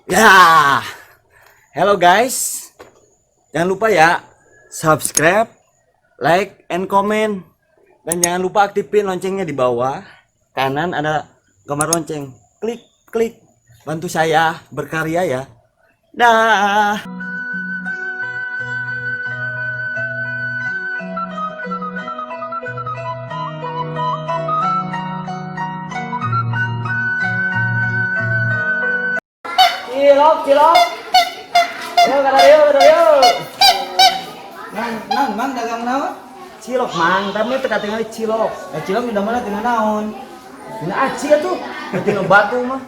Ya. Hello guys. Jangan lupa ya subscribe, like, and comment. Dan jangan lupa aktifin loncengnya di bawah. Kanan ada gambar lonceng. Klik, klik. Bantu saya berkarya ya. Dah. Cilok, cilok. Ayo, kata yuk, kata yuk. Nang, nang, mang dagang naon? Cilok mang, tapi teka tinggal cilok. Eh, cilok udah mana tina naon? Dina aci atuh, tina batu mah.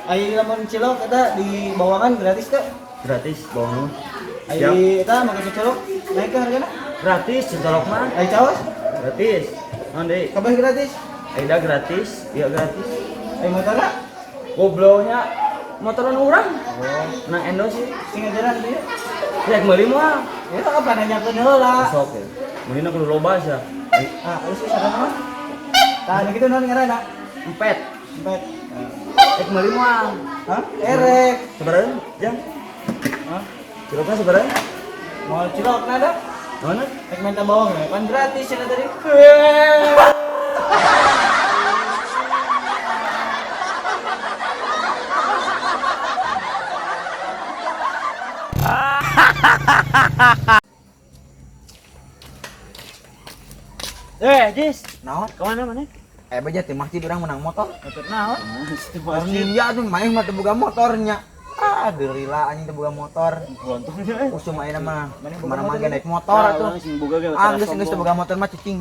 Ai lamun cilok eta di bawangan gratis teh. Gratis bawang. Ai eta make cilok naik ke hargana? Gratis cilok mah. Ai caos? Gratis. Naon deui? Kabeh gratis. Aida gratis, iya gratis. Ai motorna? Gobloknya motoran urang. Oh, nang endorse sih. Sing ngajaran teh. Rek meuli moal. Ya apa nanyakeun heula. Sok ya. Meulina kudu loba sia. Ah, terus saran mah? Tah, nu kitu naon ngaranna? Empet. Empet. Rek meuli moal. Hah? Erek. Sabaraha jang? Hah? Cilokna sabaraha? Mau cilok nada? Naon? Rek minta bawang ya? Pan gratis cenah tadi. Eh, Jis. Naon? Kemana mana? Eh beja teh masjid urang menang motor. Motor naon? Orang ninja tuh main mah teu boga motornya. Ah, gerila anjing teu boga motor. Berontongnya. Usum ayeuna mah. Mana boga Mana motor mah ini? naik motor Nah, atuh. urang sing boga ge Ah, geus geus teu boga motor mah cicing.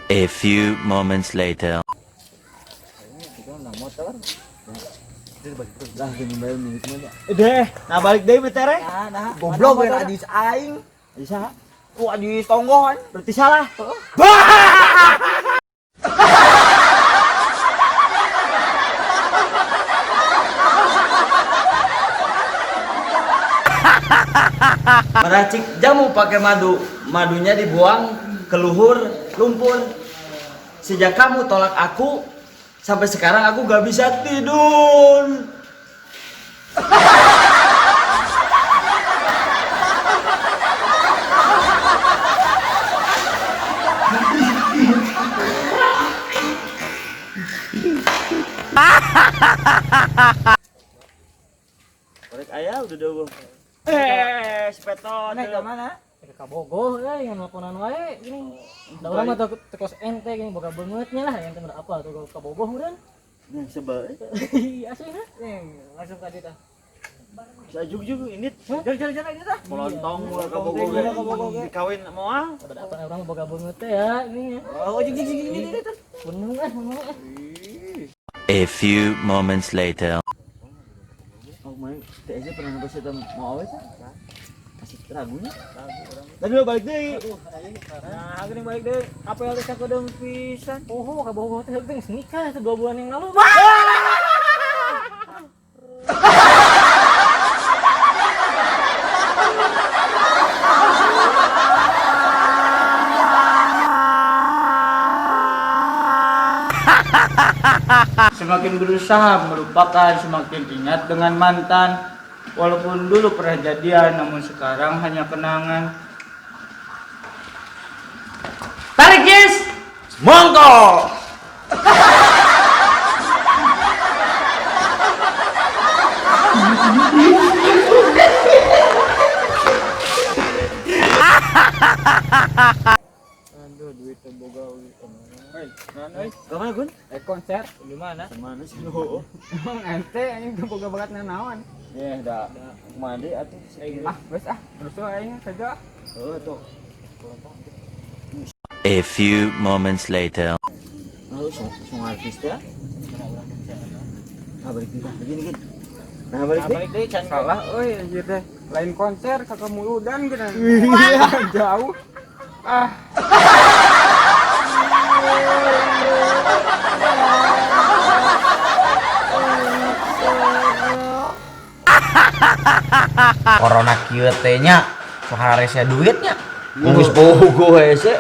A few moments later. Lah, gini bayar milik mana? Deh, nah balik deui betere. Nah, nah. Goblok we adis aing. Bisa. Oh, adis tonggohan. Berarti salah. Meracik jamu pakai madu, madunya dibuang ke luhur lumpur. Sejak kamu tolak aku, sampai sekarang aku gak bisa tidur. Korek ayah udah dogo. Eh, sepetot. Naik ke mana? Ke Kabogoh euy yang nelponan wae gini. Da urang mah teu kos ente gini boga beungeutnya lah yang teh apa tuh ka Bogoh meureun. Nah, sebel. Iya asli na. Langsung ka dieu tah. Sajuk juga ini. Jalan jalan jalan tah. Melontong mula ka Bogoh ge. Dikawin moal. Ada apa urang boga beungeut teh ya ini ya. Oh, jing jing jing jing jing tah. Penuh ah, penuh ah. A few moments later. Oh, main TSC pernah nyoba saya mau awet kasih ragunya. Tadi lo balik deh. Nah, geuning balik deui. Apel teh sakedeung pisan. Oh, ka Bogoh teh geus nikah teh 2 bulan yang lalu. Semakin berusaha melupakan, semakin ingat dengan mantan. Walaupun dulu pernah jadian, namun sekarang hanya kenangan. Tarik Jis. Monggo. Aduh, duit boga Hei, mana euy? Kemana Gun? Eh, konser di mana? Kemana sih lo? Emang ente anjing teu boga bakat nanaon. Ya, dah. Kemana atuh? Ah, geus ah, terus aing saja. Oh, tuh. A few moments later. Oh, song artis ya. Nah, balik deh. Begini, Gin. Nah, balik deh. Balik deui can. Salah euy anjir teh. Lain konser ka Kemuludan geuna. Iya, jauh. Ah. Corona kieu teh nya soharesnya duitnya. Geus bogo hese.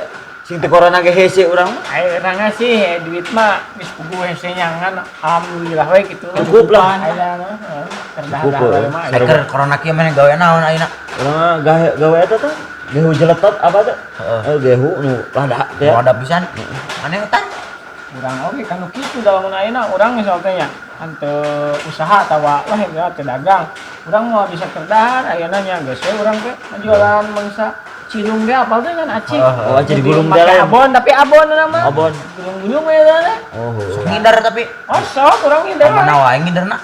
Sing teu corona ge hese urang mah. Ayo orangnya sih duit mah geus Puguh hese nyangan alhamdulillah we kitu. Cukup lah. Aya mah heeh. Cukup, Terdah eh. mah. Keur corona kieu mah gawe naon ayeuna? Urang mah gawe gawe eta teh gehu jeletot apa teh? Heeh. Eh, gehu nu lada teh. Mau ada pisan. Aneh tan. Urang oge kan nu kitu da lamun ayeuna urang misal teh nya henteu usaha atawa lah ya teu dagang. Urang moal bisa terdahar ayeuna nya geus we urang teh jualan mangsa cilung ge apal teh kan aci. Oh, aci digulung teh Make lain. abon tapi abon nama. Abon. Gulung-gulung we teh. Oh. Sok ngidar tapi. Oh sok urang ngider. Mana wae ngiderna?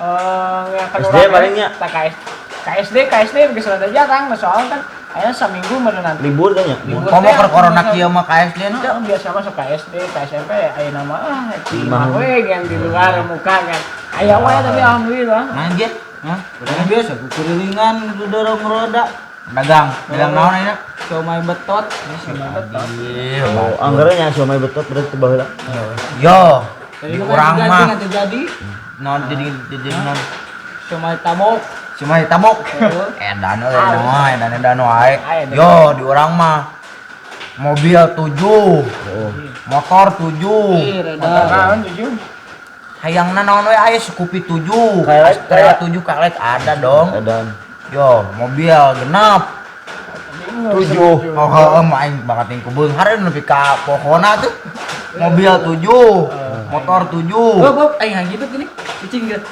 Eh, kan SD urang palingnya. Tak KS KSD KSD geus rada jarang nah soalnya kan ayeuna saminggu meureun Libur teh nya. Libur Komo teh, keur corona bisa- kieu mah ka SD teh. Heeh, biasa masuk ke SD, ke SMP, ayeuna mah ah di Imah. imah we kan di luar muka kan. Aya wae tapi alhamdulillah. Anjir. Hah? Urang biasa kukurilingan dorong roda. Dagang, dagang naon ayeuna? Siomay betot. Iya, Oh, anggarannya siomay betot berarti baheula. Yo, di urang mah Terjadi naon jadi naon? siomay tabok. Siomay tabok. Edan euy mah, edan edan wae. Ayo, Yo, di urang mah mobil 7, motor 7. Motor naon jujur? Hayangna naon we aya Scoopy 7, Kayak- Astrea 7 kalet ada dong. Edan. Yo, mobil genap. 7. Oh, heeh mah aing bakat ting kubeung hareun nepi ka pohona tuh. Mobil 7, motor 7. Bob, Bob, aing gitu gini. Cicing gitu.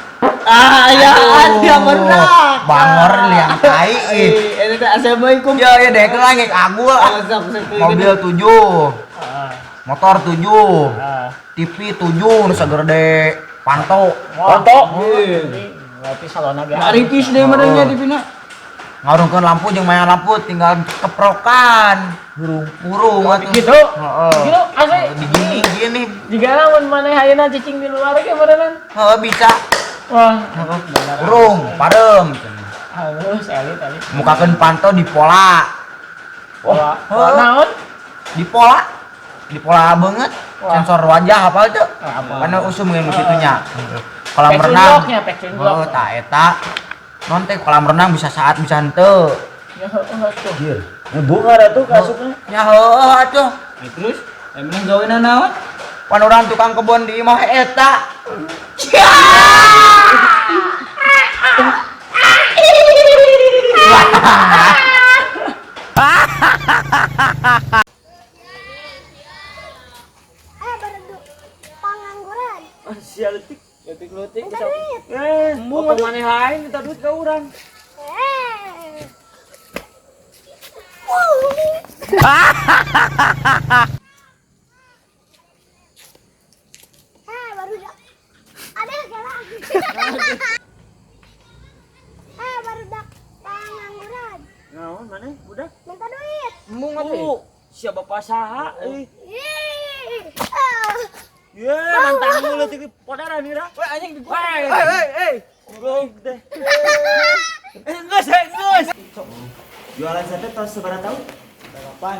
Ah, ya, dia berak. Bangor liang tai ih. Eh, ini teh assalamualaikum. Ya ya dek lah ngek agul ah. Mobil 7. Motor 7. TV 7 nu sagede panto. Panto. Berarti salona ge. Aripis deh merenya di pina. Ngarungkeun lampu jeung maya lampu tinggal keprokan. Hurung-hurung atuh. Gitu. Heeh. Gitu asli. Digini gini. Jika lamun maneh ayeuna cicing di luar ge meureunnan. Heeh bisa. Wah, Hurung, parem. halus elit elit. Mukakeun panto di pola. Wah, wah naon? Di pola. Di pola banget. Wah. Sensor wajah apa itu? Apa? Karena usum yang kitunya. Kolam Pek renang. cundoknya, pek cundok. Oh, tak eta. Non teh kolam renang bisa saat bisa henteu. Ya heueuh tuh. Anjir. Ngebungar atuh kasupna. Ya heueuh atuh. Nah, terus emang gawe naon? Pan urang tukang kebon di imah eta. Eh, baru pengangguran. Ah, sia leutik. Leutik-leutik. Minta duit. Eh, embung atuh maneh lain minta duit ka urang. Eh. Eh, baru ada salah. Eh, baru dak pengangguran. Naon maneh budak? Minta duit. Embung atuh. Oh, sia bapak saha euy. Ih. Ah. Ye, mantan leutik podaran ira. Weh anjing di Weh, Eh, eh. Goblok teh. Eh, geus, eh, geus. Jualan sate tos sabaraha tahun? Kapan?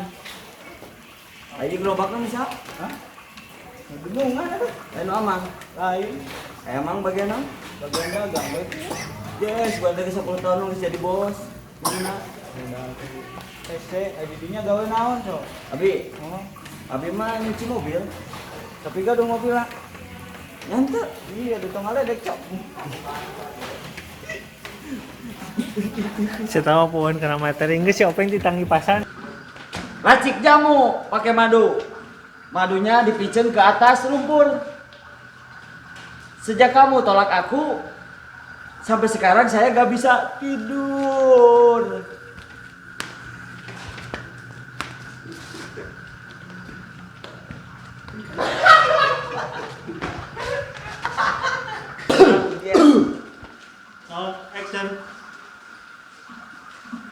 Ayo gerobakna bisa? Hah? Gedungan atuh. Eh, nu amang. Lain. Emang bagian naon? Bagian dagang we. Yes, gua teh 10 tahun geus jadi bos. Mana? Hese, didinya gawe naon sok? Abi, Oh, abi mah nyuci mobil. tapi gaduh mobil lah. Nyante. Iya, di tong dek cok. Saya tahu pohon karena materi geus si Openg ditangi pasan. Racik jamu pakai madu. Madunya dipicen ke atas lumpur. Sejak kamu tolak aku, sampai sekarang saya gak bisa tidur.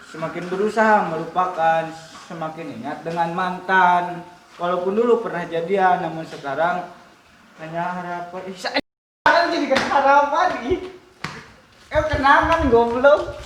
Semakin berusaha melupakan, semakin ingat dengan mantan. Walaupun dulu pernah jadian, namun sekarang hanya harapan. Ih, kan jadi harapan ih. Eh, kenangan goblok.